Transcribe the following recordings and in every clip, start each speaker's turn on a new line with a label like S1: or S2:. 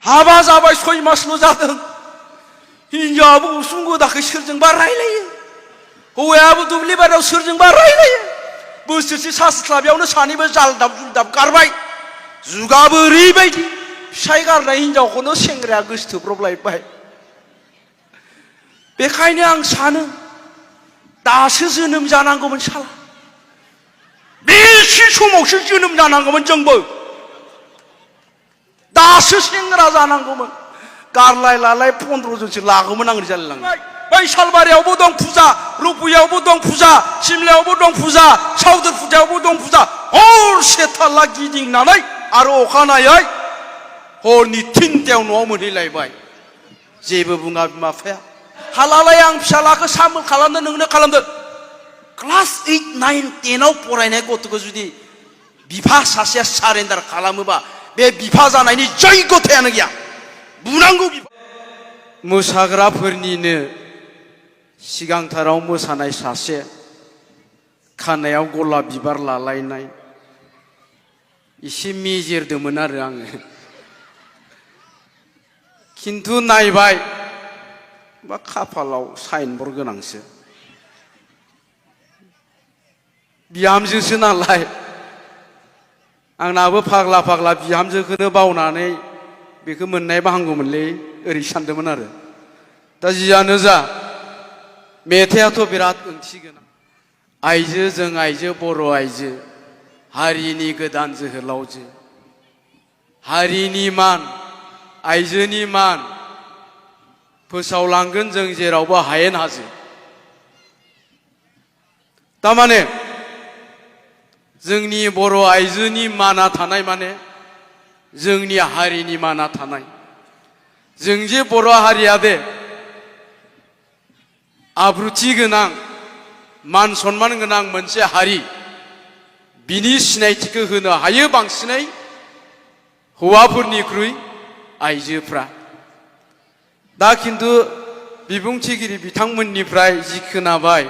S1: हाबा जाबाय 6 मासल' जादों हिनजावाबो उसुं गोदाखै सोरजोंबा रायलायो हौवायाबो दुब्लि बारियाव सोरजोंबा रायलायो बोसोरसे सास्लाबियावनो सानैबो जालदाब जुलदाब गारबाय जुगाबो ओरैबायदि फिसाय गारनाय हिनजावखौनो सेंग्राया गोसोथोब्रबलायबाय बेखायनो आं सानो दासो जोनोम जानांगौमोन साला बेसे समावसो जोनोम जानांगौमोन जोंबो दासो सेंग्रा जानांगौमोन गारलाय लालाय 15 जनसो लागौमोन आं जालायलाङो बै सालबारियावबो दं फुजा रुपुयावबो दं फुजा सिमलायावबो दं फुजा सावदोर फुजायावबो दं फुजा हरसे थाल्ला गिदिंनानै आरो अखानायै हरनि 3टायाव न'आव मोनहैलायबाय जेबो बुङा बिमा बिफाया हालालाय आं फिसालाखौ सामोल खालामदो नोंनो खालामदो क्लास 8, 9, 10आव फरायनाय गथ'खौ जुदि बिफा सासेया सारेन्डार खालामोबा बे बिफा जानायनि जयगथायानो गैया बुनांगौ मोसाग्राफोरनिनो सिगांथाराव मोसानाय सासे खानायाव गलाप बिबार लालायनाय एसे मेजेरदोंमोन आरो आङो खिन्थु नायबाय बा खाफालाव साइनबर्ड गोनांसो बिहामजोसो नालाय आंनाबो फाग्ला फाग्ला बिहामजोखौनो बावनानै बेखौ मोननायबा हामगौमोनलै ओरै सानदोंमोन आरो दा जियानो जा मेथाइआथ' बिराद ओंथि गोनां आइजो जों आइजो बर' आइजो हारिनि गोदान जोहोलावजो हारिनि मान आइजोनि मान फोसावलांगोन जों जेरावबो हायेन हाजो तारमाने जोंनि बर' आइजोनि माना थानाय माने जोंनि हारिनि माना थानाय जों जे बर' हारिया दे आब्रुथि गोनां मान सन्मान गोनां मोनसे हारि बिनि सिनायथिखौ होनो हायो बांसिनै हौवाफोरनिख्रुइ आइजोफ्रा दा खिन्थु बिबुंथिगिरि बिथांमोननिफ्राय जि खोनाबाय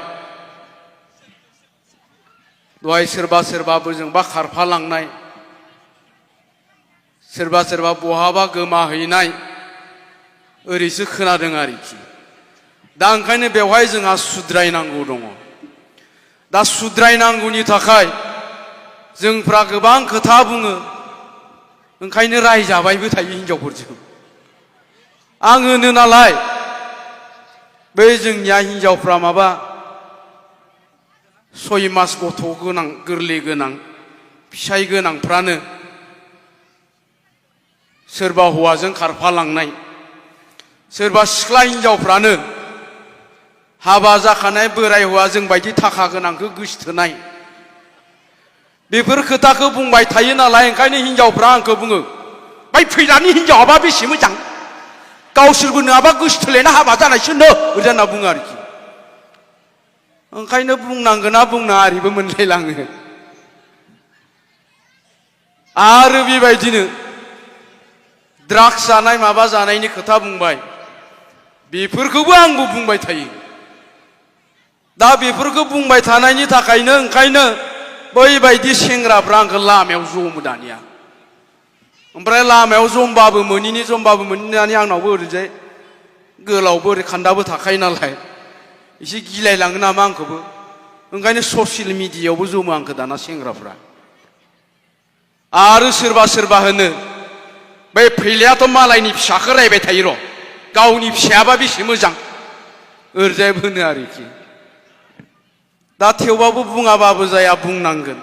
S1: दहाय सोरबा सोरबा बोजोंबा खारफालांनाय सोरबा सोरबा बहाबा गोमाहैनाय ओरैसो खोनादों आरोखि दा ओंखायनो बेवहाय जोंहा सुद्रायनांगौ दङ दा सुद्रायनांगौनि थाखाय जोंफ्रा गोबां खोथा बुङो ओंखायनो रायजाबायबो थायो हिनजावफोरजों आं होनो नालाय बै जोंनिया हिनजावफ्रा माबा 6 मास गथ' गोनां गोरलै गोनां फिसाय गोनांफ्रानो सोरबा हौवाजों खारफालांनाय सोरबा सिख्ला हिनजावफ्रानो हाबा जाखानाय बोराय हौवा जोंबायदि थाखा गोनांखौ गोसोथोनाय बेफोर खोथाखौ बुंबाय थायो नालाय ओंखायनो हिनजावफ्रा आंखौ बुङो बै फैलानि हिनजावाबा बेसे मोजां गावसोरबो नङाबा गोसोथोलायना हाबा जानायसो नो ओरै होनना बुङो आरोखि ओंखायनो बुंनांगोना बुंनाङा ओरैबो मोनलायलाङो आरो बेबायदिनो ड्राग्स जानाय माबा जानायनि खोथा बुंबाय बेफोरखौबो आंबो बुंबाय थायो दा बेफोरखौ बुंबाय थानायनि थाखायनो ओंखायनो बैबायदि सेंग्राफ्रा आंखौ लामायाव जमो दानिया ओमफ्राय लामायाव जमबाबो मोनिनि होननानै आंनावबो ओरैजाय गोलावबो ओरै खान्दाबो थाखायो नालाय एसे गिलायलाङो नामा आंखौबो ओंखायनो ससियेल मिडियायावबो जमो आंखौ दाना सेंग्राफ्रा आरो सोरबा सोरबा होनो बै फैलायाथ' मालायनि फिसाखौ रायबाय थायो र' गावनि फिसायाबा बेसे मोजां ओरैजाय होनो आरोखि दा थेवबाबो बुङाबाबो जाया बुंनांगोन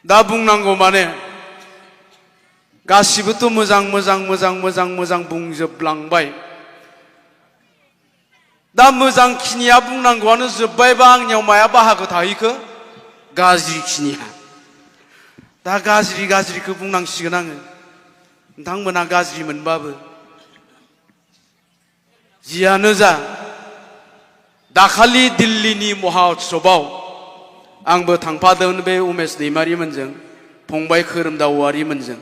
S1: दा बुंनांगौ माने गासिबोथ' मोजां बुंजोबलांबाय दा मोजांखिनिया बुंनांगौआनो जोब्बायबा आंनियाव माया बाहागो थाहैखो गाज्रिखिनिया दा गाज्रिखौ बुंनांसिगोन आङो नोंथांमोना गाज्रि मोनबाबो जियानो जा दाखालि दिल्लीनि महा उत्सबाव आंबो थांफादोंमोन बे उमेश दैमारिमोनजों फंबाय खोरोमदाव औवारिमोनजों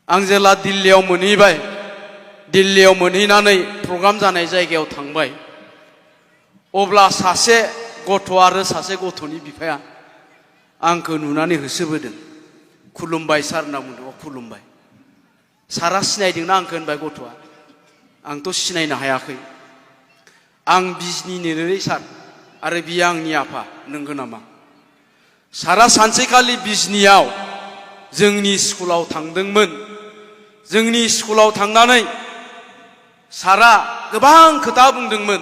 S1: आं जेला दिल्लीयाव मोनहैबाय दिल्लीयाव मोनहैनानै प्रग्राम जानाय जायगायाव थांबाय अब्ला सासे गथ' आरो सासे गथ'नि बिफाया आंखौ नुनानै होसोबोदों खुलुमबाय सार होनना बुंदों खुलुमबाय सारा सिनायदोंना आंखौ होनबाय गथ'आ। आंथ' सिनायनो हायाखै। आं बिजनिनिनो सार आरो बियो आंनि आफा नंगौ नामा? सारा सानसेखालि बिजनियाव जोंनि स्कुलाव थांदोंमोन। जोंनि स्कुलाव थांनानै सारा गोबां खोथा बुंदोंमोन।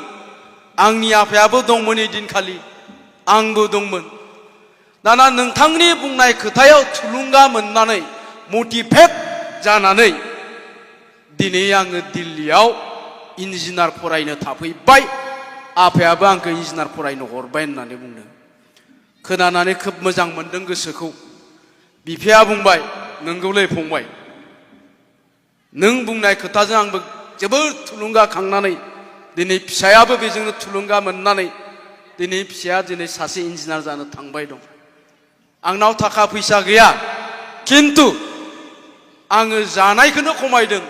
S1: आंनि आफायाबो दंमोन इदिनखालि, आंबो दंमोन। दाना नोंथांनि बुंनाय खोथायाव थुलुंगा मोननानै मटिभेट जानानै दिनै आङो दिल्लीयाव इन्जिनियार फरायनो थाफैबाय। आफायाबो आंखौ इन्जिनियार फरायनो हरबाय होननानै बुंदों। खोनानानै खोब मोजां मोनदों गोसोखौ। बिफाया बुंबाय, नोंगौलै फंबाय, नों बुंनाय खोथाजों आंबो जोबोद थुलुंगाखांनानै दिनै फिसायाबो बेजोंनो थुलुंगा मोननानै दिनै फिसाया दिनै सासे इन्जिनियार जानो थांबाय दं। आंनाव थाखा फैसा गैया, खिन्थु आङो जानायखौनो खमायदों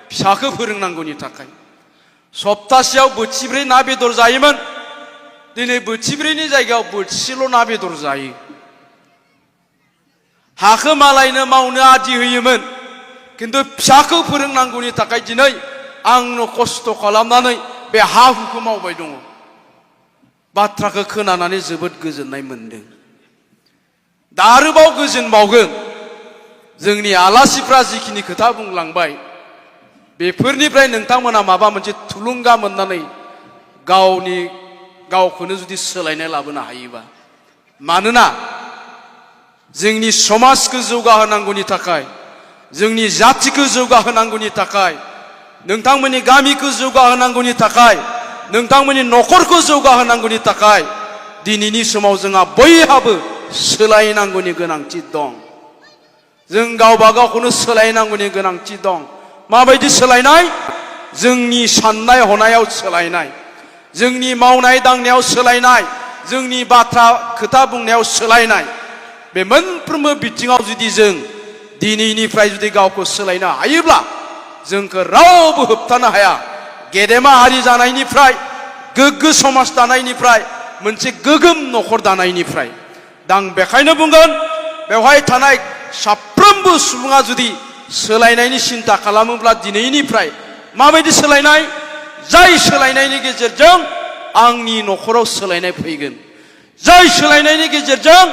S1: फिसाखौ फोरोंनांगौनि थाखाय। सप्तासेयाव बोथिब्रै ना बेदर जायोमोन, दिनै बोथिब्रैनि जायगायाव बोथिसेल' ना बेदर जायो। हाखौ मालायनो मावनो आदि होयोमोन, खिन्थु फिसाखौ फोरोंनांगौनि थाखाय दिनै आंनो खस्थ' खालामनानै बे हा हुखौ मावबाय दङ। बाथ्राखौ खोनानानै जोबोद गोजोननाय मोनदों। दा आरोबाव गोजोनबावगोन, जोंनि आलासिफ्रा जिखिनि खोथा बुंलांबाय बेफोरनिफ्राय नोंथांमोना माबा मोनसे थुलुंगा मोननानै गावखौनो जुदि सोलायनाय लाबोनो हायोबा। मानोना जोंनि समाजखौ जौगाहोनांगौनि थाखाय, जोंनि जाथिखौ जौगाहोनांगौनि थाखाय, नोंथांमोननि गामिखौ जौगाहोनांगौनि थाखाय, नोंथांमोननि न'खरखौ जौगाहोनांगौनि थाखाय दिनैनि समाव जोंहा बयहाबो सोलायनांगौनि गोनांथि दं। जों गावबा गावखौनो सोलायनांगौनि गोनांथि दं। माबायदि सोलायनाय? जोंनि साननाय हनायाव सोलायनाय, जोंनि मावनाय दांनायाव सोलायनाय, जोंनि बाथ्रा खोथा बुंनायाव सोलायनाय। बे मोनफ्रोमबो बिथिङाव जुदि जों दिनैनिफ्राय जुदि गावखौ सोलायनो हायोब्ला जोंखौ रावबो होबथानो हाया। गेदेमा हारि जानायनिफ्राय, गोग्गो समाज दानायनिफ्राय, मोनसे गोग्गोम न'खर दानायनिफ्राय। दा आं बेखायनो बुंगोन, बेवहाय थानाय साफ्रोमबो सुबुङा जुदि सोलायनायनि सिन्था खालामोब्ला दिनैनिफ्राय माबायदि सोलायनाय? जाय सोलायनायनि गेजेरजों आंनि न'खराव सोलायनाय फैगोन, जाय सोलायनायनि गेजेरजों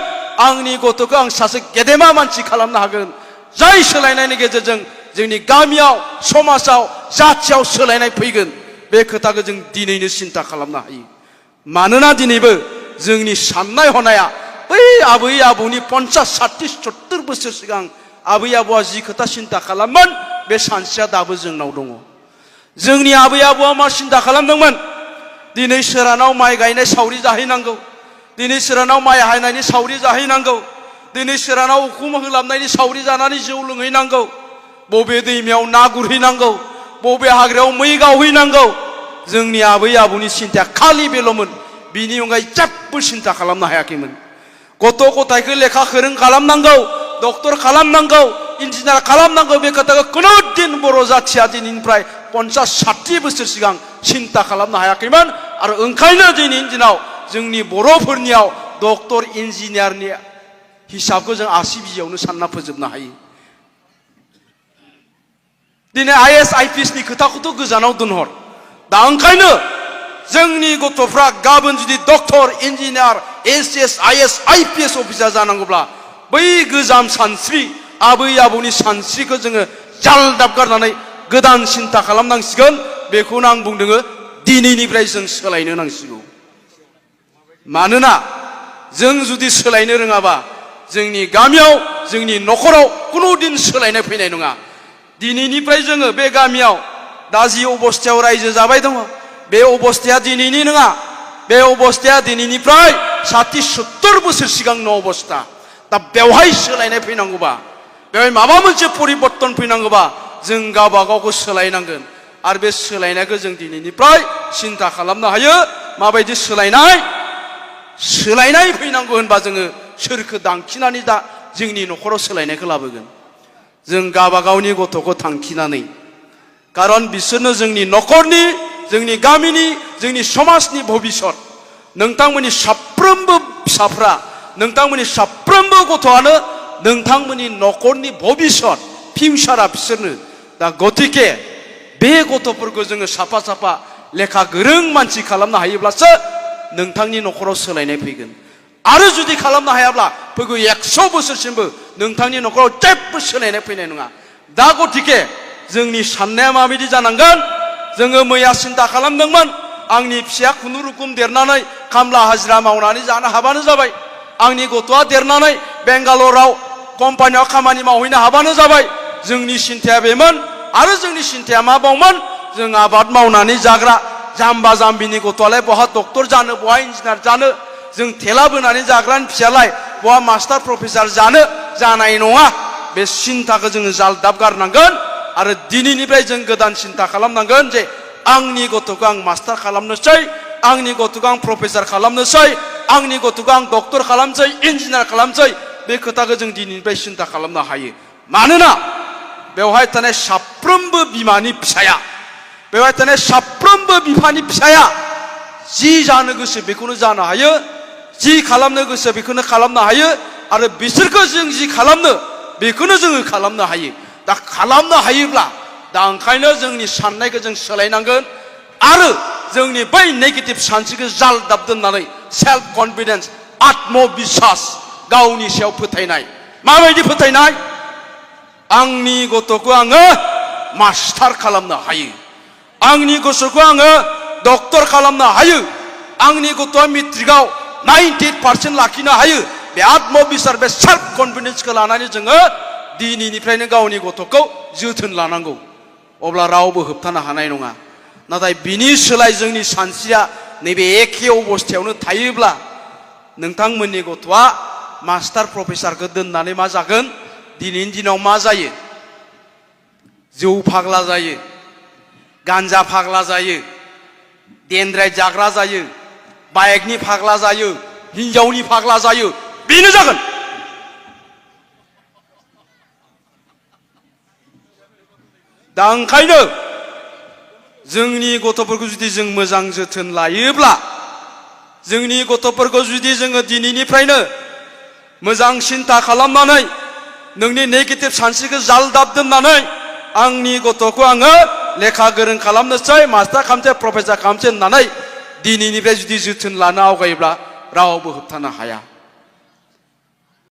S1: आंनि गथ'खौ आं सासे गेदेमा मानसि खालामनो हागोन, जाय सोलायनायनि गेजेरजों जोंनि गामियाव, समाजाव, जाथियाव सोलायनाय फैगोन, बे खोथाखौ जों दिनैनो सिन्था खालामनो हायो। मानोना दिनैबो जोंनि साननाय हनाया बै आबै आबौनि 50, 60, 70 बोसोर सिगां आबै आबौआ जि खोथा सिन्था खालामोन बे सानस्रिया दाबो जोंनाव दङ। जोंनि आबै आबौआ मा सिन्था खालामदोंमोन? दिनै सोरहानाव माइ गायनाय सावरि जाहैनांगौ, दिनै सोरहानाव माइ हानायनि सावरि जाहैनांगौ, दिनै सोरहानाव उखुम होलाबनायनि सावरि जानानै जौ लोंहैनांगौ, बबे दैमायाव ना गुरहैनांगौ, बबे हाग्रायाव मै गावहैनांगौ। जोंनि आबै आबौनि सिन्थाया खालि बेल'मोन, बिनि अनगायै जेबो सिन्था खालामनो हायाखैमोन। गथ' गथायखौ लेखा गोरों खालामनांगौ, डक्टर खालामनांगौ, इन्जिनियार खालामनांगौ, बे खोथाखौ खुनु दिन बर' जाथिया दिनैनिफ्राय 50, 60 बोसोर सिगां सिन्था खालामनो हायाखैमोन। आरो ओंखायनो दिनैनि दिनाव जोंनि बर'फोरनियाव डक्टर इन्जिनियारनि हिसाबखौ जों आसि बिजौआवनो सानना फोजोबनो हायो। दिनै IAS, IPS नि खोथाखौथ' गोजानाव दोनहर। दा ओंखायनो जोंनि गथ'फ्रा गाबोन जुदि doctor, engineer, SS, IAS, IPS officer जानांगौब्ला बै गोजाम सानस्रि, आबै आबौनि सानस्रिखौ जोङो जालदाब गारनानै गोदान सिन्था खालामनांसिगोन। बेखौनो आं बुंदों, दिनैनिफ्राय जों सोलायनो नांसिगौ। मानोना जों जुदि सोलायनो रोङाबा जोंनि गामियाव, जोंनि न'खराव खुनु दिन सोलायनाय फैनाय नङा। दिनैनिफ्राय जोङो बे गामियाव दा जि अबस्थायाव रायजो जाबाय दङ, बे अबस्थाया दिनैनि नङा। बे अबस्थाया दिनैनिफ्राय 60, 70 बोसोर सिगांनि अबस्था। दा बेवहाय सोलायनाय फैनांगौबा, बेवहाय माबा मोनसे परिबर्तन फैनांगौबा जों गावबा गावखौ सोलायनांगोन। आरो बे सोलायनायखौ जों दिनैनिफ्राय सिन्था खालामनो हायो। माबायदि सोलायनाय फैनांगौ होनबा जोङो सोरखौ दांखिनानै दा जोंनि न'खराव सोलायनायखौ लाबोगोन? जों गावबा गावनि गथ'खौ थांखिनानै, खारन बिसोरनो जोंनि न'खरनि, जोंनि गामिनि, जोंनि समाजनि भबिष्यत। नोंथांमोननि साफ्रोमबो फिसाफ्रा, नोंथांमोननि साफ्रोमबो गथ'आनो नोंथांमोननि न'खरनि भबिष्यत, फिउचारा बिसोरनो। दा गतिके बे गथ'फोरखौ जोङो साफा साफा लेखा गोरों मानसि खालामनो हायोब्लासो नोंथांनि न'खराव सोलायनाय फैगोन आरो जुदि खालामनो हायाब्ला फैगौ 100 बोसोरसिमबो नोंथांनि न'खराव जेबो सोलायनाय फैनाय नङा दा गतिके जोंनि साननाया माबायदि जानांगोन जोङो मैया सिन्था खालामदोंमोन आंनि फिसाया खुनुरुखुम देरनानै खामला हाजिरा मावनानै जानो हाबानो जाबाय आंनि गथ'आ देरनानै बेंगालराव कम्पानियाव खामानि मावहैनो हाबानो जाबाय जोंनि सिन्थाया बेमोन आरो जोंनि सिन्थाया मा बावमोन जों आबाद मावनानै जाग्रा जाम्बा जाम्बिनि गथ'आलाय बहा डक्टर जानो बहा इन्जिनियार जानो जों थेला बोनानै जाग्रानि फिसालाय बहा मास्टार प्रफेसार जानो जानाय नङा बे सिन्थाखौ जोङो जालदाब गारनांगोन आरो दिनैनिफ्राय जों गोदान सिन्था खालामनांगोन जे आंनि गथ'खौ आं मास्टार खालामनोसै आंनि गथ'खौ आं प्रफेसार खालामनोसै आंनि गथ'खौ आं डक्टर खालामसै इन्जिनियार खालामसै बे खोथाखौ जों दिनैनिफ्राय सिन्था खालामनो हायो मानोना बेवहाय थानाय साफ्रोमबो बिमानि फिसाया बेवहाय थानाय साफ्रोमबो बिफानि फिसाया जि जानो गोसो बेखौनो जानो हायो जि खालामनो गोसो बेखौनो खालामनो हायो आरो बिसोरखौ जों जि खालामनो बेखौनो जोङो खालामनो हायो दा खालामनो हायोब्ला दा ओंखायनो जोंनि साननायखौ जों सोलायनांगोन आरो जोंनि बै नेगेटिभ सानस्रिखौ जालदाब दोननानै सेल्फ कनफिडेन्स आत्मबिश्वास गावनि सायाव फोथायनाय माबायदि फोथायनाय आंनि गथ'खौ आङो मास्टार खालामनो हायो आंनि गथ'खौ आङो डक्टर खालामनो हायो आंनि गथ'आ मेट्रिकआव 98% लाखिनो हायो बे आत्मबिश्वास बे सेल्फ कनफिडेन्सखौ लानानै जोङो दिनैनिफ्रायनो गावनि गथ'खौ जोथोन लानांगौ अब्ला रावबो होबथानो हानाय नङा नाथाय बिनि सोलाय जोंनि सानस्रिया नैबे एखे अबस्थायावनो थायोब्ला नोंथांमोननि गथ'आ मास्टार प्रफेसारखौ दोननानै मा जागोन दिनैनि दिनाव मा जायो जौ फाग्ला जायो गान्जा फाग्ला जायो देनद्राय जाग्रा जायो बाइकनि फाग्ला जायो हिनजावनि फाग्ला जायो बेनो जागोन दा ओंखायनो जोंनि गथ'फोरखौ जुदि जों मोजां जोथोन लायोब्ला जोंनि गथ'फोरखौ जुदि जोङो दिनैनिफ्रायनो मोजां सिन्था खालामनानै नोंनि नेगेटिभ सानस्रिखौ जालदाब दोननानै आंनि गथ'खौ आङो लेखा गोरों खालामनोसै मास्टार खालामसै प्रफेसार खालामसै होननानै दिनैनिफ्राय जुदि जोथोन लानो आवगायोब्ला रावबो होबथानो हाया